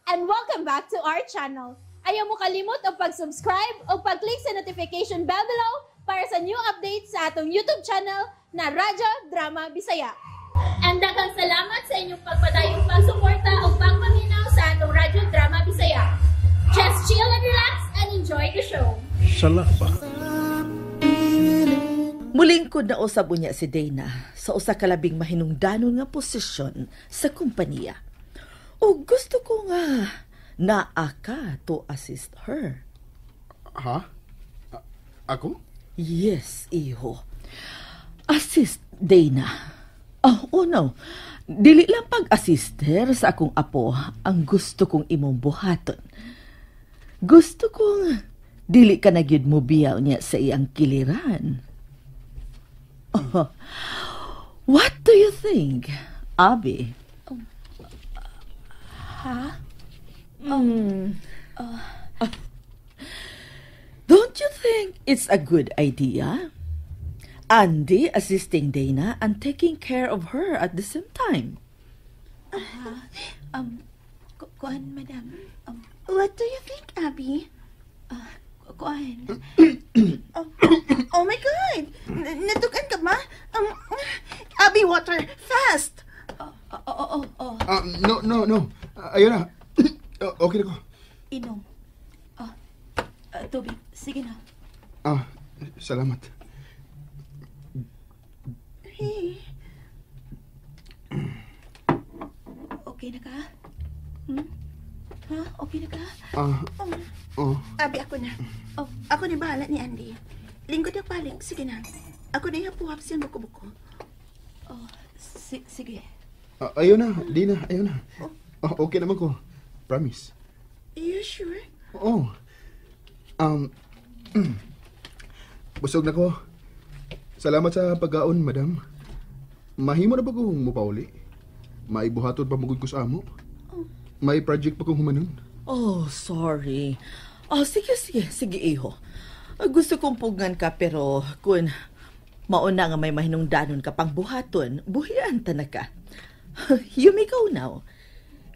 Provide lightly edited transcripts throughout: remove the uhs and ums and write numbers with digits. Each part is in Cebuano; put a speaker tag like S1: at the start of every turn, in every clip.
S1: And welcome back to our channel. Ayaw mo kalimot og pag-subscribe o pag-click sa notification bell below para sa new updates sa atong YouTube channel na Radyo Drama Bisaya. And daghang salamat sa inyong pagpadayong pagsuporta o pagpaminaw sa atong Radyo Drama Bisaya. Just chill and relax and enjoy the show.
S2: Salaba.
S3: Mulingkod na usab unya si Dana sa usa ka labing mahinungdanon nga posisyon sa kompanya. O gusto ko nga naa ka to assist her.
S2: Ha? Ako?
S3: Yes, iho. Assist Dana. Oh no. Dili lang pag-assister sa akong apo ang gusto kong imong buhaton. Gusto kong dili ka na gyud mo biyaw niya sa iyang kiliran. Oh, what do you think, Abby?
S4: Ha?
S3: Don't you think it's a good idea? Andy assisting Dana and taking care of her at the same time.
S4: Kuan, madam.
S5: What do you think, Abby?
S4: Kuan.
S5: Oh my God! Natukan ka ba? Abby, water! Fast!
S4: Oh.
S2: Ah, no, no, no. Ah, ayun na. Okay na ko.
S4: Inom. Oh, tubig. Sige na.
S2: Ah, salamat.
S5: Hey.
S4: Okay na ka? Hmm? Ha? Okay na ka?
S2: Ah, oh.
S5: Abby, ako na.
S4: Oh.
S5: Ako ni bahala ni Andy. Lingkod na balik. Sige na. Ako na ihapuhap siyang buko-buko.
S4: Oh, sige.
S2: Ah, ayun na, Dina, ayun na. Oh, okay naman ko. Promise.
S5: You sure?
S2: Oo. Busog na ko. Salamat sa pagkaon, madam. Mahimo na ba kong mupauli? Maibuhaton pa mugod ko sa amo. May project pa kong humanon.
S3: Oh, sorry. Oh, sige, sige, sige, iho. Gusto kong pugngan ka pero kung mauna nga may mahinungdanon ka pang buhaton, buhian ta na ka. You may go now.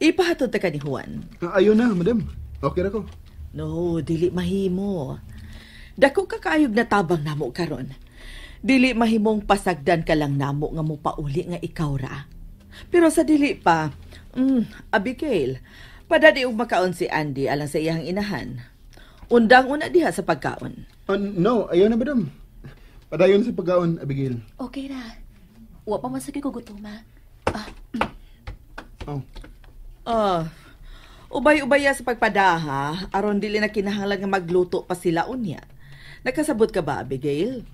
S3: Ipahatod ta ka ni Juan.
S2: Ah, ayun na, madam. Okay ra ko.
S3: No, dili mahimo. Dako ka kaayog na tabang namo karon. Dili mahimong pasagdan ka lang namo nga mopauli nga ikaw ra. Pero sa dili pa, Abigail, padadi og makaon si Andy alang sa iyang inahan. Undang una diha sa pagkaon.
S2: Ah, no, ayun na, madam. Padayon sa pagkaon, Abigail.
S4: Okay ra. Wa pa man sa ko gutoma. Ah,
S2: Oh.
S3: Ah, ubay-ubaya sa pagpadaha, aron dili na kinahanglan nga magluto pa sila unya. Nakasabot ka ba, Abigail?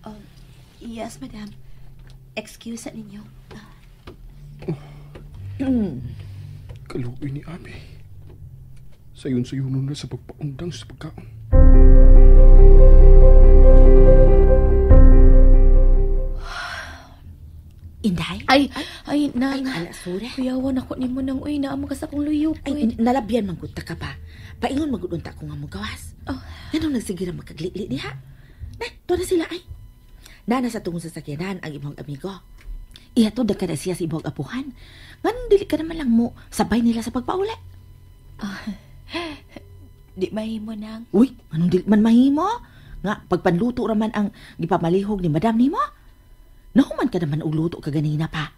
S4: Yes, madam. Excuse sa ninyo. Ah,
S2: Kaluoy ni Abby. Sayon-sayunon na sa pagpaundang sa pagkaon.
S6: Inday?
S4: Ay, nang.
S6: Ay, ala, sura.
S4: Kuyawan ako nimo nang uy, naamo ka sa akong luyo.
S6: Ay, nalabyan man gud ta ka pa. Paingon magud unta ko nga mo gawas.
S4: Oh.
S6: Nganong nagsigira makaglili diha? Nay, tuwa na sila ay. Nana sa tungong sasakyanan ang imong amigo. Ihatod na ka na siya sa imong apuhan. Nganong dili ka naman lang mo sabay nila sa pagpauli.
S4: Ah, di mahimo nang.
S6: Uy, anong dili man mahimo? Nga, pagpanluto raman ang gipamalihog ni madam nimo. Nahuman ka naman og luto ka ganina pa.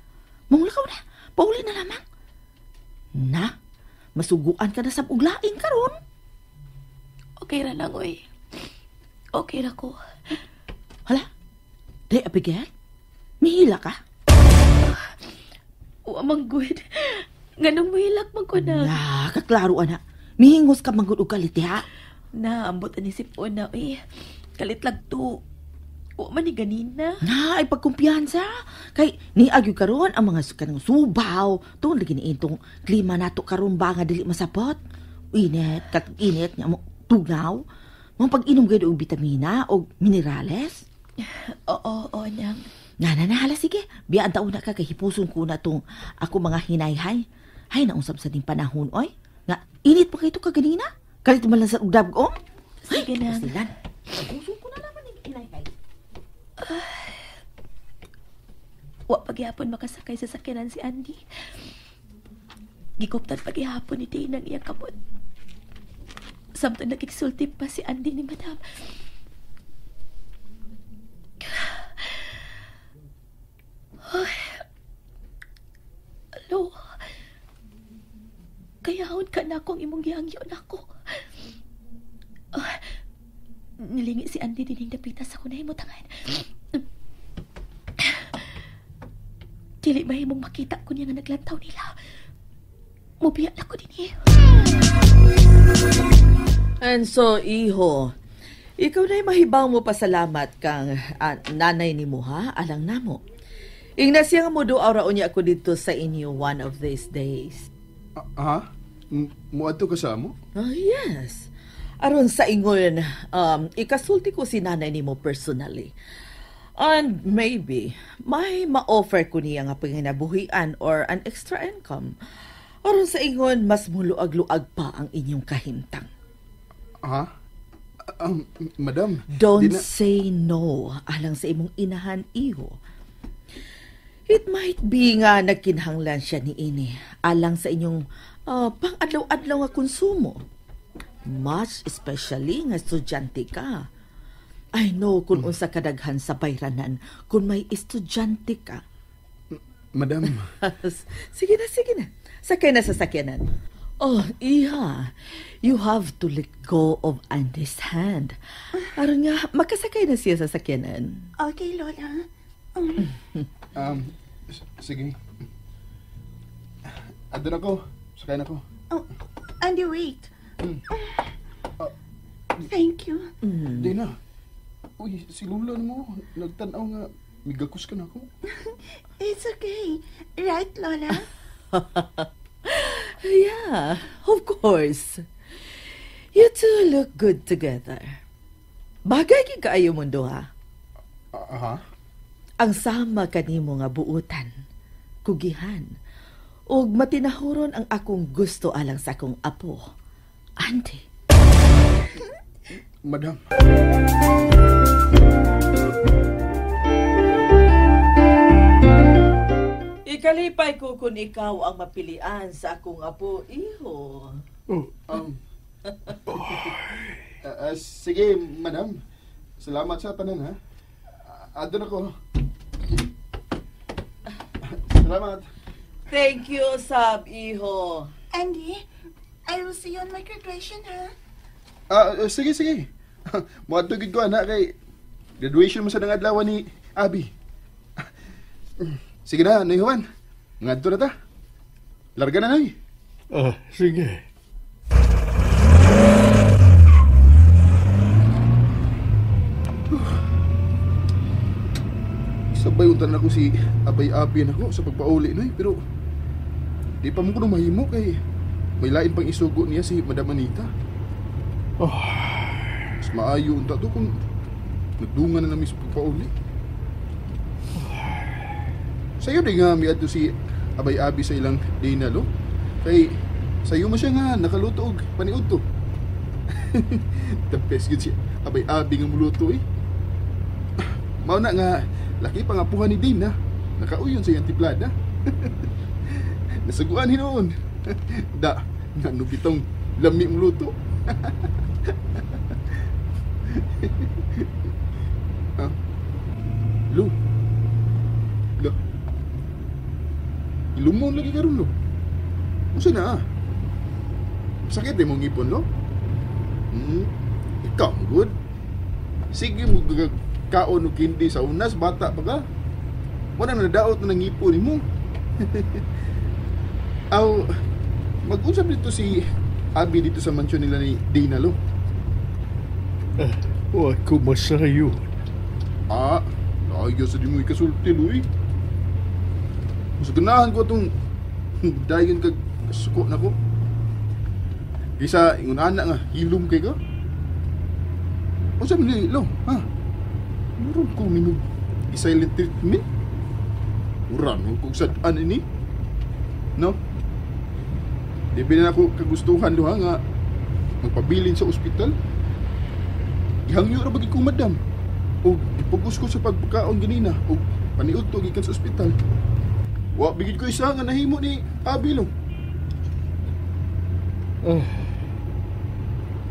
S6: Mangulakaw na, pauli na lamang. Na, masuguan ka na sa uglaing karon.
S4: Okay ra lang, oy. Okay ra ko.
S6: Hala, di Abigail, mihila ka?
S4: Wa man good. Nganong muhilak man ko na.
S6: Na, kaklaro ana. Mihingos ka manggod og kalit ha.
S4: Na, ambot ani sipon na, oy. Kalit lang to. Wa man ni ganina.
S6: Na, ay pagkumpiyansa. Kay niagyo karon ang mga kanang subaw. Tungod lagi ni itong klima nato karon ba nga dili masapot. Init, kat init nya mo tugaw. Mga pag-inom gayud og bitamina og minerales.
S4: Oo, oo, nang.
S6: Na, na, na, hala, sige. Biyaan taon na ka kay hipuson ko na tong ako mga hinayhay. Hay, nausap sa ding panahon, oy. Nga, init pa kay ito kaganina. Kalit man lang sa ugdab, om.
S4: Sige na.
S6: Silan. Hipuson ko na naman yung hinayhay.
S4: Wa pagyapon makasakay sa sakyanan si Andy. Gikuptan pagyapon ni Dana ang iyang kamot. Samtang nagigsulti pa si Andy ni Madam. Ay. Alo. Kayahon ka na akong imong gihangyo na ako. Nilingi si Andy dining dapita sa kunay mo tangan. Dili mahimong makita ko niya nga naglantaw nila. Mubiya na ko din eh.
S3: And so, iho, ikaw na'y mahibaw mo pasalamat kang nanay ni mo, ha? Alang namo. Ingna siya nga mo duaw raon niya ako dito sa inyo one of these days.
S2: Ha? Muadto ka sa amo?
S3: Oh, yes. Aron sa ingon, ikasulti ko si nanay ni mo personally. And maybe, may ma-offer ko niya nga panginabuhian or an extra income. Aron sa ingon, mas muluag-luag pa ang inyong kahimtang.
S2: Ha? Madam,
S3: Don't say no alang sa imong inahan, iho. It might be nga nagkinahanglan siya ni ini alang sa inyong pang-adlaw-adlaw nga konsumo. Much especially nga estudyante ka. I know kung unsa kadaghan sa bayranan kung may estudyante ka.
S2: Madam.
S3: Sige na, sige na. Sakay na sa sakyanan. Oh, iha. You have to let go of Andy's hand. Aron nga, makasakay na siya sa sakyanan.
S5: Okay, Lola.
S2: Sige. Andun ako. Sakay na ako.
S5: Oh, Andy, wait. Thank you.
S2: Dina. Uy, si Lola mo. Nagtanaw nga. Migakos ka na ako.
S5: It's okay. Right, Lola?
S3: Yeah, of course. You two look good together. Bagay gyud kaayo mundo, ha?
S2: Aha.
S3: Ang sama kanimo nga buutan, kugihan, ug matinahuron ang akong gusto alang sa akong apo, Andy.
S2: Madam.
S3: Ikalipay ko kung ikaw ang mapilian sa akong apo, iho.
S2: Oh, sige, madam. Salamat sa tanan, ha? Adun ako. Salamat.
S3: Thank you, Sab, iho.
S5: Andy, I will see you on my graduation, ha?
S2: Sige, sige. Muadto gid ko, anak, kay graduation mo sa nangadlawan ni Abby. Sige na, Nay Juan. Ngadto na ta. Larga na, Nay.
S7: Sige.
S2: Sabay untan ako si Abay Abi nako sa pagpauli, Nay. Pero di pa mo ko mahimo kay may lain pang isugo niya si Madam Anita.
S7: Oh.
S2: Mas maayo unta to kung nagdungan na namin sa pagpauli. Sa'yo di nga miadto si Abay Abi sa ilang Dina, lo. Kay sa'yo mo siya nga nakaluto og paniud to. The best gud si Abay Abi nga muluto eh. Mao na nga laki pa nga puha ni Dina. Nakauyon sa iyang tiplada. Nasaguan hinuon. Da, ngano bitong lami muluto. Ha? Lu. Lo. Ilumon lagi karon lo. Unsa na? Sakit di mong ngipon lo? Ikaw good. Sige mo kaon og kindi sa unas bata pa ka. Wala na nadaot na ngipon nimo. Aw, mag-usap dito si Abby dito sa mansyon nila ni Dina lo.
S7: Wa ko masayon.
S2: Ayaw sa di mo ikasulti, Luy. Mas ganahan ko itong dayon kag kasuko na ko. Kaysa ingon ana nga, hilom kay ka. Unsa man ni lo, ha? Meron ko minug silent treatment. Ura mo kung sad-an ini. No? Di ba na ako kagustuhan lo ha nga magpabilin sa ospital. Gihangyo ra bagid ko madam. Og gipugos ko sa pagkaon ganina og paniud to gikan sa ospital. Wa bigid ko isa nga nahimo ni Abi lo.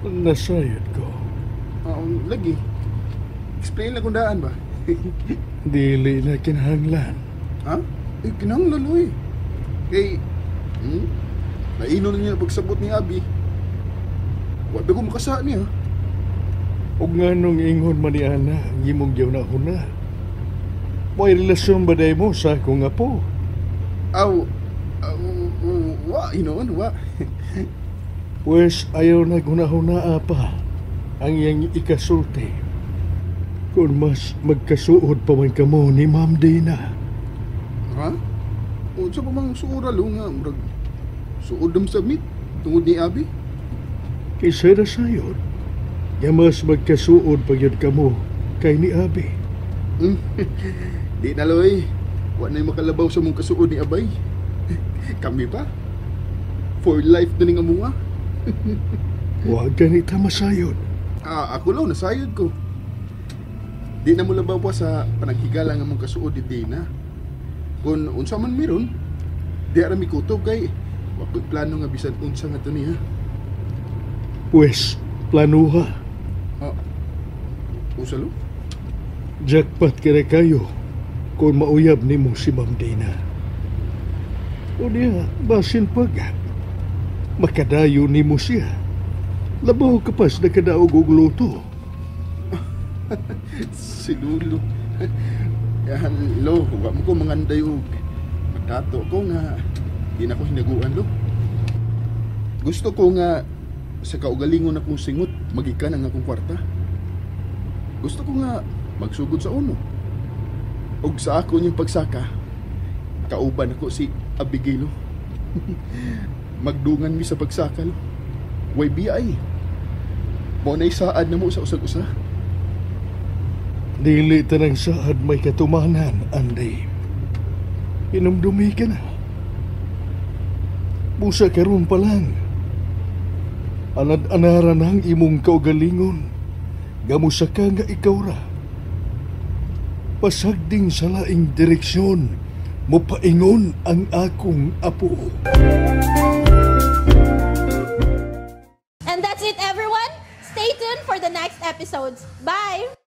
S7: Nasayod ko.
S2: Lagi. Explain lang kung daan ba?
S7: Dili na kinahanglan.
S2: Ha? Eh, kinahanglan, uy. Kay, naino na niya pagsabot ni Abi. Wa pa ko makasa niya.
S7: Og nganong ingon man ni Ana, ang imong gihuna-huna. May relasyon ba day mo sa akong apo?
S2: Aw, aw, wa, hinoon, wa.
S7: Pues ayaw na hunahuna pa ang iyang ikasulti. Kung mas magkasuod pa man kamo ni Ma'am Dina.
S2: Ha? Unsa pa mang suura lo nga murag suod dam submit tungod ni Abi?
S7: Kaysa na sayod, nga mas magkasuod pa gyud kamo kay ni Abi.
S2: Di na loy. Wa na'y makalabaw sa mong kasuod ni Abay. Kami pa. For life na ning amuha.
S7: Wa ganita masayod.
S2: Ah, ako lang, nasayod ko. Di na mo labaw pa sa panaghigala nga mong kasuod ni Dina. Kung unsa man meron, di ara mi kutob kay wa ko'y plano nga bisan unsa nga to niya.
S7: Pues, planuha.
S2: Ah, unsa lo?
S7: Jackpot kira kayo kung mauyab nimo si Ma'am Dina. O niya, basin pag makadayo nimo siya. Labaw kapas na kadaog og luto.
S2: Si Lolo. Yan, lo, wa mo ko manganday og madato ko nga di na ko hinaguan, lo. Gusto ko nga sa kaugalingon akong singot magikan ang akong kwarta. Gusto ko nga magsugod sa uno. Og sa ako niyang pagsaka, kauban ako si Abigail. Magdungan mi sa pagsaka, lo. Way BI. Mo na isaad na mo sa usag-usa.
S7: Dili tanang saad may katumanan, Andy. Inumdumi ka na. Busa karon pa lang. Anad-anara nang imong kaugalingon. Gamusa ka nga ikaw ra. Pasagding sa laing direksyon, mupaingon ang akong apo.
S1: And that's it, everyone. Stay tuned for the next episodes. Bye!